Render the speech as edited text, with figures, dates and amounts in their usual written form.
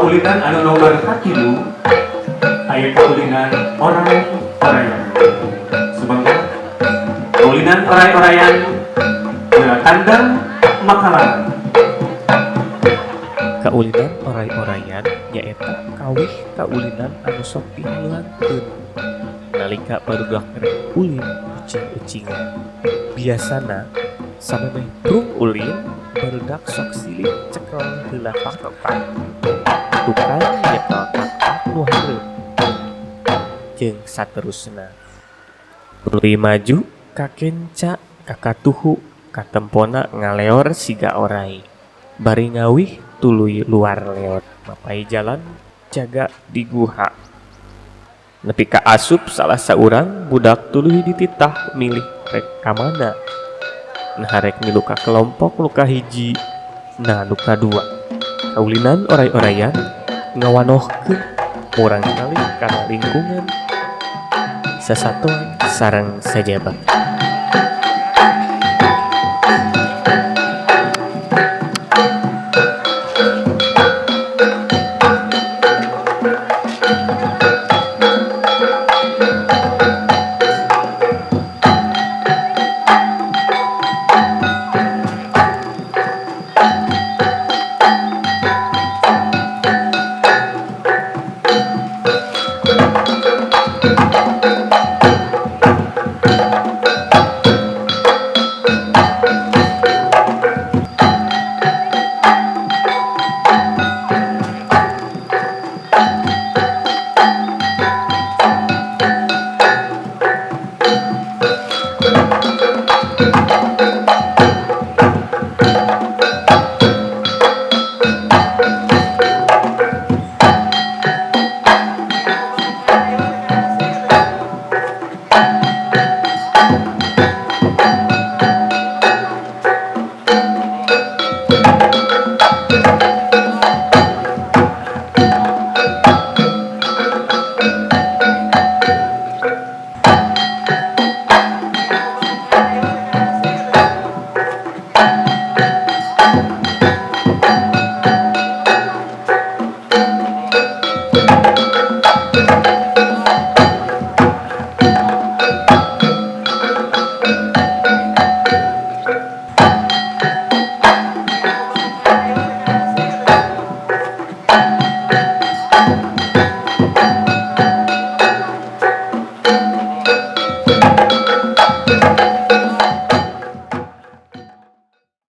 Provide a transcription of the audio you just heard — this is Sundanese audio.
Kaulinan anu nomor 3 aya kaulinan oray-orayan. Sumangga kaulinan oray-orayan heula tandang makalan. Kaulinan oray-orayan nyaeta kawih kaulinan anu sok dihalulangkeun nalika barudak rek ulin ucing-ucingan. Biasana samemeh prung ulin, barudak sok silih cekel heula taktak, tukang nyekel taktak nu hareup, jeung saterusna. Tuluy maju kakenca kakatuhu katempona ngaleor siga oray, bari ngawih tuluy luar leor mapay jalan jaga di guha. Nepi ka asup salah saurang budak tuluy dititah milih rek ka mana. Naha rek milu ka kelompok nu kahiji, nah nu kadua. Kaulinan oray-orayan ngawanohkeun murangkalih kana lingkungan, sasatoan sareng sajaba.